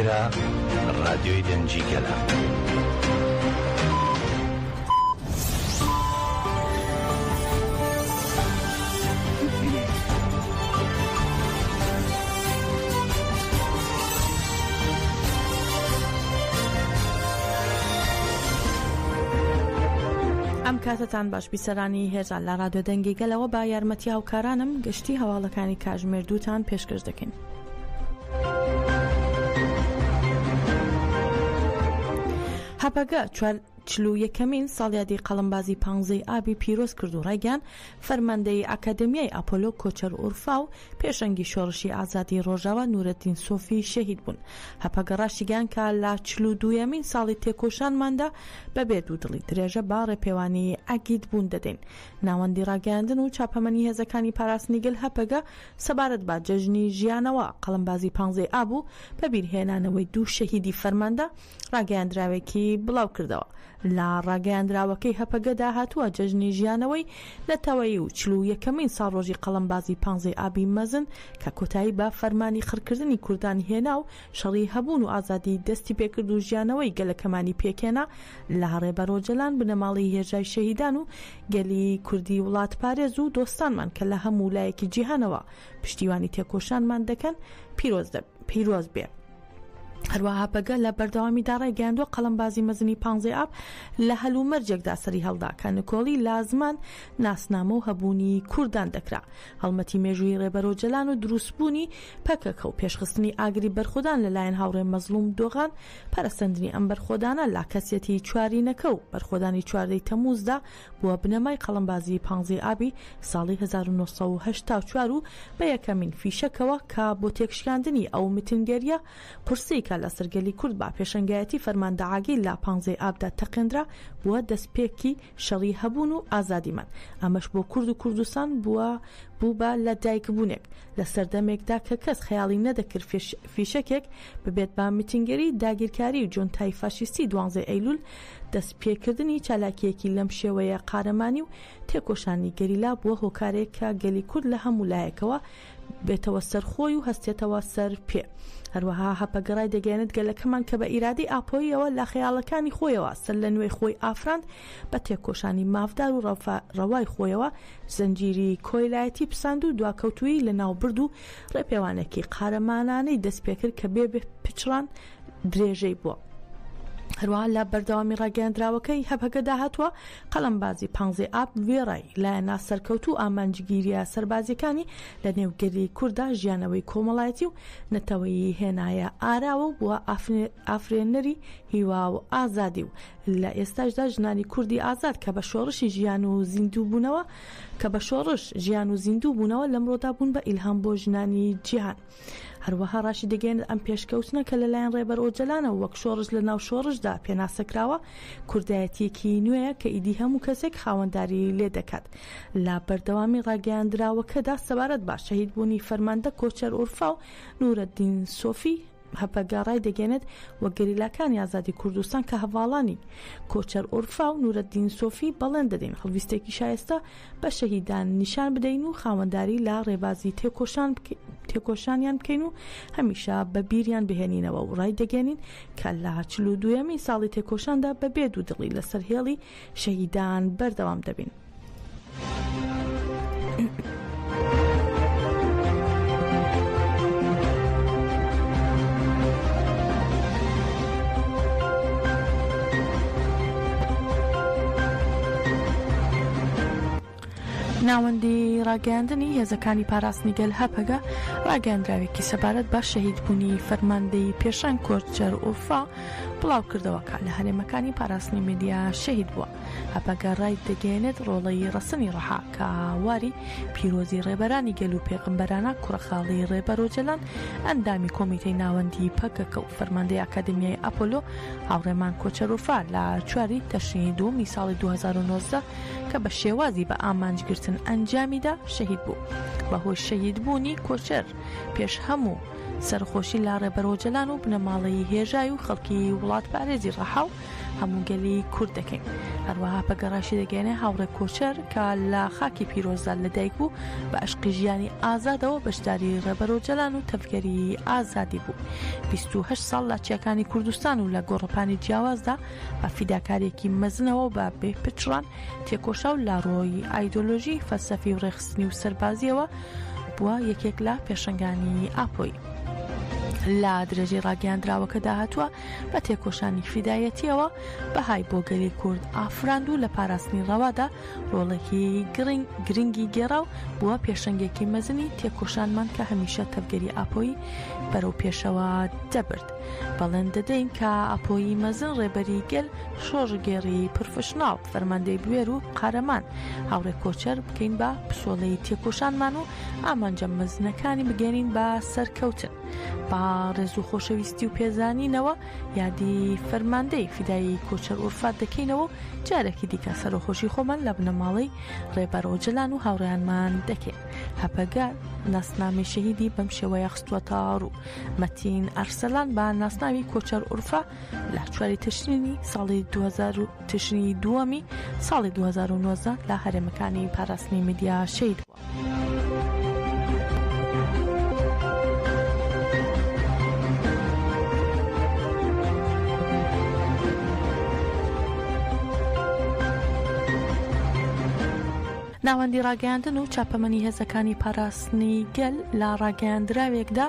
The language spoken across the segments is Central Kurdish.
ئێرە ڕادیۆی دەنگی گەلە. ئەم کاتەتان باش بیسەرانی هێژا لە ڕادیۆ دەنگی گەلەوە بە یارمەتی هاوکارانم گشتی هەواڵەکانی کاژمێر دووتان پێشکەش دەکەین. هەپەگە 41یەکەمین ساڵیادی قەڵەمبازی پانزەی ئابی پیرۆز کرد و ڕایگەیاند، فەرماندەیی ئاکادمیای ئاپۆلۆ کۆچەر ئورفا و پێشەنگی شۆڕشی ئازادی ڕۆژاوا نورەدین سۆفی شەهید بوون. هەپەگە ڕاشیگەیاند کە لە 42یەمین ساڵی تێکۆشانماندا بە بێ دوودڵی درێژە بە ڕێپێوانی عەگید بوون دەدەین. ناوەندی ڕاگەیاندن و چاپەمەنی هێزەکانی پاراستنی گەل هەپەگە سەبارەت بە جەژنی ژیانەوە، قەڵەمبازی پانزەی ئاب و بەبیرهێنانەوەی دوو شەهیدی فەرماندە ڕاگەیاندراوێکی بڵاوکردەوە. لە ڕاگەیاندراوەکەی هەپەگەدا هاتووە، جەژنی ژیانەوەی نەتەوەیی و 41ەمین ساڵڕۆژی قەڵەمبازی پانزەی ئابی مەزن کە کۆتایی بە فەرمانی قڕکردنی کوردان هێنا و شەڕی هەبوون و ئازادی دەستی پێکرد و ژیانەوەی گەلەکەمانی پێکهێنا، لە ڕێبەر ئۆجەلان، بنەماڵەی هێژای شەهیدان و گەلی کوردی وڵاتپارێز و دۆستانمان کە لە هەموو لایەکی جیهانەوە پشتیوانی تێکۆشانمان دەکەن، پیرۆز بێ. هەروەها هەپەگە لە بەردەوامیدا ڕایگەیاندووە، قەڵەمبازی مەزنی پانزەی ئاب لە هەلومەرجێکدا سەریهەڵدا کە نکۆڵی لە زمان، ناسنامە و هەبوونی کوردان دەکرا. هەڵمەتی مێژوویی ڕێبەر ئۆجەلان و دروستبوونی پەکەکە و پێشخستنی ئاگری بەرخۆدان لەلایەن هاوڕێ مەزڵوم دۆغان، پەرەسەندنی ئەم بەرخۆدانە لە کەسیەتی چوارینەکە و بەرخۆدانی چواردەی تەمووزدا بووە بنەمای قەڵەمبازی پانزەی ئابی ساڵی 1984 و بە یەکەمین فیشەکەوە کە بۆ تێکشکاندنی ئەو متنگەرییە قورسەی کە لەسەر گەلی کورد بە پێشەنگایەتی فەرماندە عاگیل لە پانزەی ئابدا تەقێندرا بووە دەستپێکی شەڕی هەبوون و ئازادیمان، ئەمەش بۆ کورد و کوردستان بووە بوو بە لە دایکبوونێک لە سەردەمێکدا کە کەس خەیاڵی نەدەکرد فیشەکێک ببێت بە میتینگەری داگیرکاری و جونتای فاشیستی دوانزەی ئەیلول دەست پێکردنی چالاکییەکی لەم شێوەیە قارەمانی و تێکۆشانی گەریلا بووە هۆکارێک کە گەلی کورد لە هەموو لایەکەوە بێتەوە سەر خۆی و هەستێتەوە سەر پێ. هەروەها هەپەگە ڕایدەگەیەنێت گەلەکەمان کە بە ئیرادەی ئاپۆییەوە لە خەیاڵەکانی خۆیەوە سەرلەنوێ خۆی ئافراند، بە تێکۆشانی مافدار و ڕەوای خۆیەوە زنجیری کۆیلایەتی پساند و دواکەوتوویی لەناوبرد و ڕێپێوانێکی قارەمانانەی دەستپێکرد کە بێ پچڕان درێژەی بووە. هەروەها لە بەردەوامی ڕاگەیاندراوەکەی هەپەگەدا هاتووە، قەڵەمبازی پانزەی ئاب وێڕای لایەنە سەرکەوتوو و ئامانجگیرییە سەربازییەکانی لە نێو گەلی کورددا ژیانەوەی کۆمەڵایەتی و نەتەوەیی هێنایە ئاراوە و بووە ئافرێنەری هیوا و ئازادی و لە ئێستاشدا ژنانی کوردی ئازاد کە بە شۆڕشی ژیان و زیندووبوونەوە کە بە شۆڕش ژیان و زیندوو بوونەوە لەمڕۆدا بوون بە ئیلهام بۆ ژنانی جیهان. هەروەها ڕاشیدەگەیەنێت ئەم پێشکەوتنە کە لەلایەن ڕێبەر ئۆجەلانەوە وەک شۆڕش لە ناو شۆڕشدا پێناسە کراوە، کوردایەتییەکی نوێیە کە ئیدی هەموو کەسێک خاوەنداری لێ دەکات. لە بەردەوامی ڕاگەیاندراوەکەدا سەبارەت بە شەهیدبوونی فەرماندە کۆچەر ئورفا و نورەدین سۆفی، هەپەگە ڕایدەگەیەنێت، وەک گەریلاکانی ئازادی کوردستان کە هەڤاڵانی کۆچەر ئورفا و نورەدین سۆفی بەڵێن دەدەین هەڵویستێکی شایستە بە شەهیدان نیشان بدەین و خاوەنداری لە ڕێبازی تێکۆشان تێکۆشانیان بکەین و هەمیشە بە بیریان بهێنینەوە و ڕایدەگەیەنین کە لە 42یەمین ساڵی تێکۆشاندا بە بێ دوودڵی لەسەر هێڵی شەهیدان بەردەوام دەبین. ناوەندی ڕاگەیاندنی هێزەکانی پاراستنی گەل هەپەگە ڕاگەیاندراوێکی سەبارەت بە شەهیدبوونی فەرماندەی پێشەنگ کۆچەر ئورفا بڵاوکردەوە کە لە هەرێمەکانی پاراستنی میدیا شەهید بووە. هەپەگە ڕایدەگەیەنێت ڕۆڵەی ڕەسەنی ڕەها کە واری پیرۆزی ڕێبەرانی گەل و پێغەمبەرانە کوڕەخاڵی ڕێبەر ئۆجەلان ئەندامی کۆمیتەی ناوەندی پەکەکە و فەرماندەی ئاکادمیای ئاپۆلۆ هاوڕێمان کۆچەر ئورفا لە چواری تەشرینی دووەمی ساڵی 2019 کە بە شێوازی بە ئامانجگرتن ئەنجامیدا شەهید بوو. بەهۆی شەهیدبوونی کۆچەر پێش هەموو. سەرەخۆشی لە ڕێبەر ئۆجەلان و بنەماڵەی هێژای و خەڵکی وڵاتپارێزی ڕەحا و هەموو گەلی کورد دەکەین. هەروەها هەپەگە ڕاشیدەگەیەنێ هاوڕێ کۆچەر کە لە خاکی پیرۆزدا لەدایک بوو، بە ئەشقی ژیانی ئازادەوە بەشداری ڕێبەر ئۆجەلان و تەڤگەری ئازادی بوو. 28 ساڵ لە چیاکانی کوردستان و لە گۆڕەپانی جیاوازدا بە فیداکارییەکی مەزنەوە و بە بێ پچڕان تێکۆشا و لە ڕووی ئایدۆلۆژی، فەلسەفی و ڕێکخستنی و سەربازییەوە بووە یەکێک لە پێشەنگانی ئاپۆیی. لە درێژەی ڕاگەیاندراوەکەدا هاتووە، بە تێکۆشانی فیدایەتییەوە بەهای بۆ گەلی کورد ئافراند و لە پاراستنی ڕەوادا ڕۆڵێکی گرنگی گێڕا و بووە پێشەنگێکی مەزنی تێکۆشانمان کە هەمیشە تەڤگەری ئاپۆیی بەرەو پێشەوە دەبرد. بەڵێن دەدەین کە ئاپۆیی مەزن ڕێبەری گەل، شۆڕشگێڕی پرفشناڵ، فەرماندەی بوێر و قارەمان، هاوڕێ کۆچەر بکەین بە پسۆڵەی تێکۆشانمان و ئامانجە مەزنەکانی بگەیەنین بە سەرکەوتن. بە ڕێز و خۆشەویستی و پێزانینەوە یادی فەرماندەی فیدایی کۆچەر ئورفا دەکەینەوە و جارێکی دیکە سەرەخۆشی خۆمان لە بنەماڵەی ڕێبەر ئۆجەلان و هاوڕێیانمان دەکەین. هەپەگە ناسنامەی شەهیدی بەم شێوەیە خستووەتە ڕوو. مەتین ئەرسەلان بە ناسناوی کۆچەر ئورفا لە چواری تشرینی ساڵی 2000 تشرینی دووەمی ساڵی 2019 لە هەرێمەکانی پاراستنی میدیا شەهید بووە. ناوەندی ڕاگەیاندن و چاپەمەنی هێزەکانی پاراستنی گەل لە ڕاگەیاندراوێکدا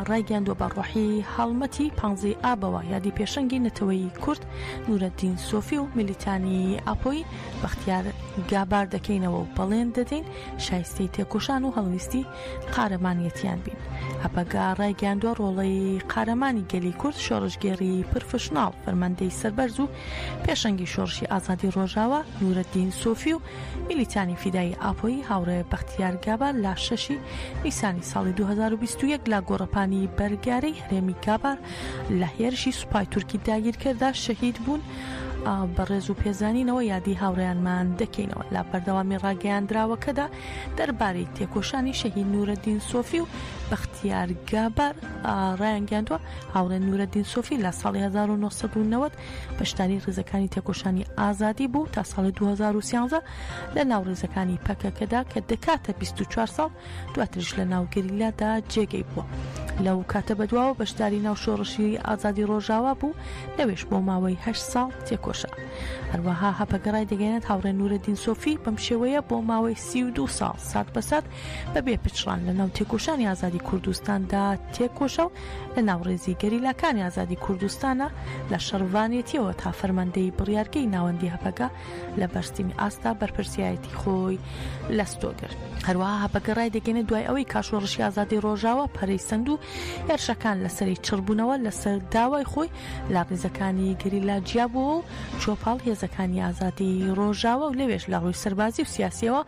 ڕایگەیاندووە بە ڕۆحی هەڵمەتی پانزەی ئابەوە یادی پێشەنگی نەتەوەیی کورد نورەدین سۆفی و میلیتانی ئاپۆیی بەختیار گابار دەکەینەوە و بەڵێن دەدەین شایستەی تێکۆشان و هەڵویستی قارەمانیەتیان بین. هەپەگە ڕایگەیاندووە ڕۆڵەی قارەمانی گەلی کورد شۆڕشگێڕی پرفشناڵ فەرماندەی سەربەرز و پێشەنگی شۆڕشی ئازادی ڕۆژاوا نورەدین سۆفی و میلیتانی فیدایی ئاپۆیی هاوڕێ بەختیار گابار لە شەشی نیسانی ساڵی 2021 لە گۆڕەپانی بەرگارەی هەرێمی گابار لە هێرشی سوپای تورکی داگیرکەردا شەهید بوون بە ڕێز و پێزانینەوە یادی هاوڕێیانمان دەکەینەوە لە بەردەوامی ڕاگەیاندراوەکەدا دەربارەی تێکۆشانی شەهید نورەدین سۆفی و بەختیار گابار ڕایانگەیاندووە هاوڕێ نورەدین سۆفی لە ساڵی 1990 بەشداری ڕیزەکانی تێکۆشانی ئازادی بوو تا ساڵی 2013 لە ناو ڕیزەکانی پەکەکەدا کە دەکاتە 24 ساڵ دواتریش لە ناو گەریلادا جێگەی بووە. لەو کاتە بەدواوە بەشداری ناو شۆڕشی ئازادی ڕۆژاوا بوو، لەوێش بۆ ماوەی هەشت ساڵ تێکۆشا. هەروەها هەپەگە ڕایدەگەیەنێت هاوڕێ نورەدین سۆفی بەم شێوەیە بۆ ماوەی 32 ساڵ سات بە سات بە بێ پچڕان لە ناو تێکۆشانی ئازادی کوردستاندا تێکۆشا و لە ناو ڕیزی گەریلاکانی ئازادی کوردستانە لە شەڕڤانێتیەوە تا فەرماندەیی بڕیارگەی ناوەندی هەپەگە لە بەرزترین ئاستدا بەرپرسیارێتی خۆی لەستۆ گرت. هەروەها هەپەگە ڕایدەگەیەنێت دوای ئەوەی کا شۆڕشی ئازادی ڕۆژاوا پەرەی سەند و هێرشەکان لەسەری چڕبوونەوە لەسەر داوای خۆی لە ڕیزەکانی گەریلا جیابووەوە و چووە پاڵ هێزەکانی ئازادی ڕۆژاوا و لەوێش لە ڕووی سەربازی و سیاسیەوە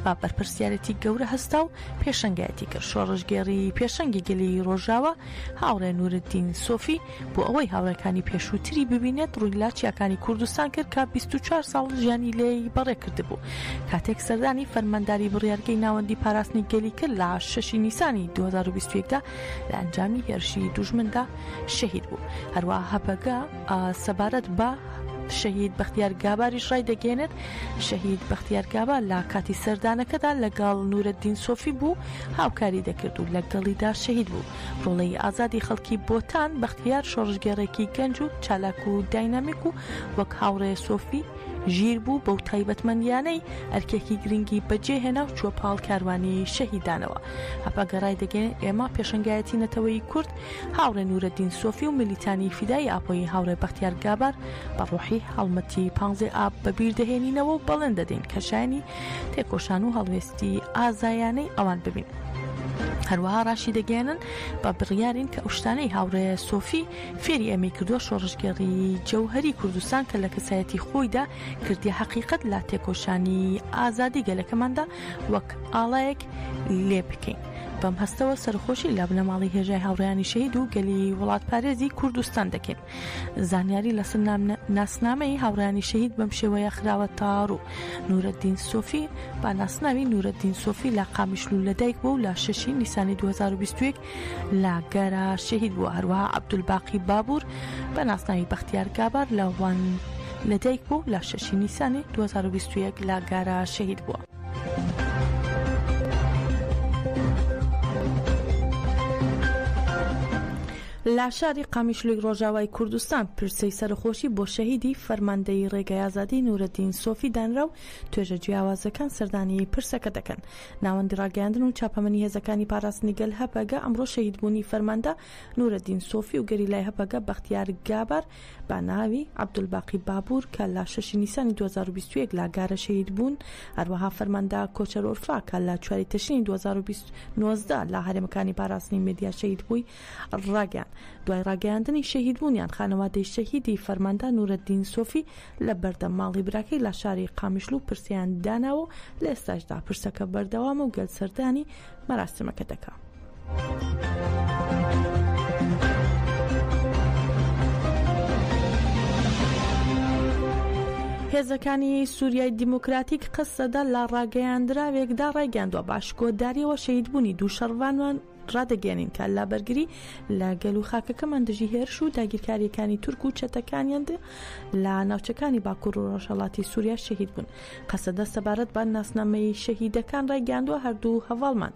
بە بەرپرسیارێتی گەورە هەستا و پێشەنگایەتی کرد. شۆڕشگێڕی پێشەنگی گەلی ڕۆژاوا هاوڕێ نورەدین سۆفی بۆ ئەوەی هاوڕێکانی پێشووتری ببینێت ڕووی لە چیاکانی کوردستان کرد کە 24 ساڵ ژیانی لێی بەڕێ کردبوو. کاتێک سەردانی فەرمانداری بڕیارگەی ناوەندی پاراستنی گەلی کرد لە شەشی نیسانی 2021 دا لە ئەنجامی هێرشی دوژمندا شەهید بوو. هەروەها هەپەگە سەبارەت بە شەهید بەختیار گاباریش ڕایدەگەیەنێت، شەهید بەختیار گابار لە کاتی سەردانەکەدا لەگەڵ نورەدین سۆفی بوو هاوکاری دەکرد و لەگەڵیدا شەهید بوو. ڕۆڵەی ئازادی خەڵکی بۆتان، بەختیار شۆڕشگێڕێکی گەنج و چالاک و داینامیک و وەک هاوڕێ سۆفی ژیر بوو، بەو تایبەتمەندییانەی ئەرکێکی گرنگی بەجێهێنا و چووە پاڵ کاروانی شەهیدانەوە. هەپەگە ڕایدەگەیەنێت، ئێمە پێشەنگایەتی نەتەوەیی کورد، هاوڕێ نورەدین سۆفی و میلیتانی فیدایی ئاپۆیی هاوڕێ بەختیار گابار بە ڕۆحی هەڵمەتی پانزەی ئاب بەبیردەهێنینەوە و بەڵێن دەدەین کە شایەنی تێکۆشان و هەڵوێستی ئازایانەی ئەوان ببین. هەروەها ڕاشیدەگەیەنن بە بڕیارین کە ئەو شتانەی هاوڕێ سۆفی فێری ئێمەی کردووە شۆڕشگێڕی جەوهەری کوردستان کە لە کەسایەتی خۆیدا کردیە حەقیقەت لە تێکۆشانی ئازادی گەلەکەماندا وەک ئاڵایەک لێ بکەین. بەم هەستەوە سەرەخۆشی لە بنەماڵەی هێژای هاوڕێیانی شەهید و گەلی وڵاتپارێزی کوردستان دەکەین. زانیاری لەسەر ناسنامەی هاوڕێیانی شەهید بەم شێوەیە خراوەتەڕوو، نورەدین سۆفی بە ناسناوی نورەدین سۆفی لە قامیشلو لەدایک بووە و لە شەشی نیسانی 2021 لە گەرا شەهید بووە، هەروەها عەبدولباقی بابور بە ناسناوی بەختیار گابار لە وان لەدایک بووە و لە شەشی نیسانی 2021 لە گارا شەهید بووە. لە شاری قامیشلوی ڕۆژاوای کوردستان پرسەی سەرەخۆشی بۆ شەهیدی فەرماندەیی ڕێگای ئازادی نورەدین سۆفی دانرا و توێژە جیاوازەکان سەردانی پرسەکە دەکەن. ناوەندی ڕاگەیاندن و چاپەمەنی هێزەکانی پاراستنی گەل هەپەگە ئەمڕۆ شەهیدبوونی فەرماندە نورەدین سۆفی و گەریلای هەپەگە بەختیار گابار بە ناوی عەبدولباقی بابور کە لە شەشی نیسانی 2021 لە گارە شەهید بوون، هەروەها فەرماندە کۆچەر ئورفا کە لە چواری تشرینی 2019 لە هەرێمەکانی پاراستنی مێدیا شەهید بووی ڕاگەیاند. دوای ڕاگەیاندنی شەهیدبوونیان خانەوادەی شەهیدی فەرماندە نورەدین سۆفی لە بەردەم ماڵی براکەی لە شاری قامیشلو پرسەیان داناوە و لە ئێستاشدا پرسەکە بەردەوامە و گەل سەردانی مەراسیمەکە دەکا. هێزەکانی سووریای دیموکراتیک قەسەدە لە ڕاگەیاندراوێکدا ڕایگەیاندووە بە شکۆداریەوە شەهیدبوونی دوو شەڕڤانمان ڕادەگەیەنین کە لە بەرگری لە گەل و خاکەکەمان دژی هێرش و داگیرکارییەکانی تورک و چەتەکانیان لە ناوچەکانی باکوور و ڕۆژهەڵاتی سووریا شەهید بوون. قەسەدە سەبارەت بە ناسنامەی شەهیدەکان ڕایگەیاندووە هەردوو هەڤاڵمان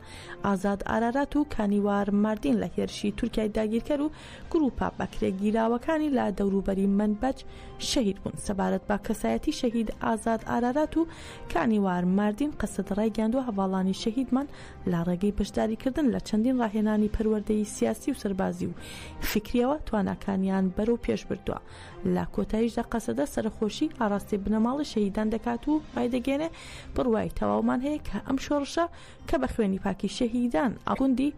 ئازاد ئارارات و کانیوار ماردین لە هێرشی تورکیای داگیرکەر و گرووپە بەکرێگیراوەکانی لە دەوروبەری مەنبەج شەهید بوون. سەبارەت بە کەسایەتی شەهید ئازاد ئارارات و کانیوار ماردین قەسەدە ڕایگەیاندووە هەڤاڵانی شەهیدمان لە ڕێگەی بەشداریکردن لە چەندین ڕاهێنانی پەروەردەیی سیاسی و سەربازی و فیکرییەوە تواناکانیان بەرەو پێش بردووە. لە کۆتاییشدا قەسەدە سەرەخۆشی ئاڕاستەی بنەماڵەی شەهیدان دەکات و ڕایدەگەیەنێ، بڕوای تەواومان هەیە کە ئەم شۆڕشە کە بە خوێنی پاکی شەهیدان گوندی.